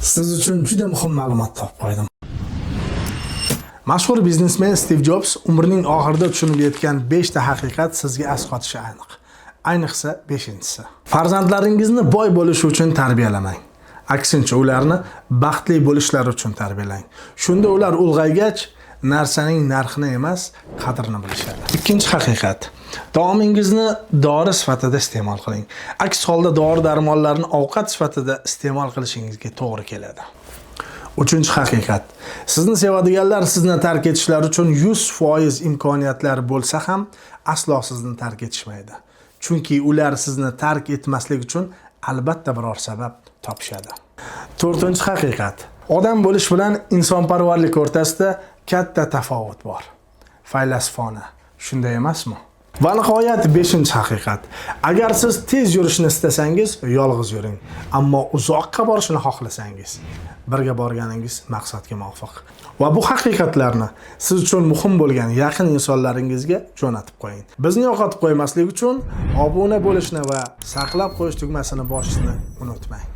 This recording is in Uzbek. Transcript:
Siz uchun juda muhim ma'lumot topib qo'ydim. Mashhur biznesmen Stiv Jobs umrining oxirida tushunib yetgan 5 ta haqiqat sizga asqotishi aniq. Ayniqsa 5-inchisi. Farzandlaringizni boy bo'lishi uchun tarbiyalamang. Aksincha, ularni baxtli bo'lishlari uchun tarbiyalang. Shunda ular ulg'aygach narsaning narxini emas, qadrini bilishadi. Ikkinchi haqiqat. Taomingizni dori sifatida iste'mol qiling. Aks holda dori-darmonlarni ovqat sifatida iste'mol qilishingizga to'g'ri keladi. Uchinchi haqiqat. Sizni sevadiganlar sizni tark etishlari uchun 100% imkoniyatlar bo'lsa ham, aslo sizni tark etishmaydi. Chunki ular sizni tark etmaslik uchun albatta biror sabab topishadi. To'rtinchi haqiqat. Odam bo'lish bilan insonparvarlik o'rtasida katta tafovut bor. Faylasufona, shunday emasmi? Va nihoyat 5-haqiqat. Agar siz tez yurishni istasangiz, yolg'iz yuring. Ammo uzoqqa borishni xohlasangiz, birga borganingiz maqsadga muvofiq. Va bu haqiqatlarni siz uchun muhim bo'lgan yaqin insonlaringizga jo'natib qo'ying. Bizni yo'qotib qo'ymaslik uchun obuna bo'lishni va saqlab qo'yish tugmasini bosishni unutmang.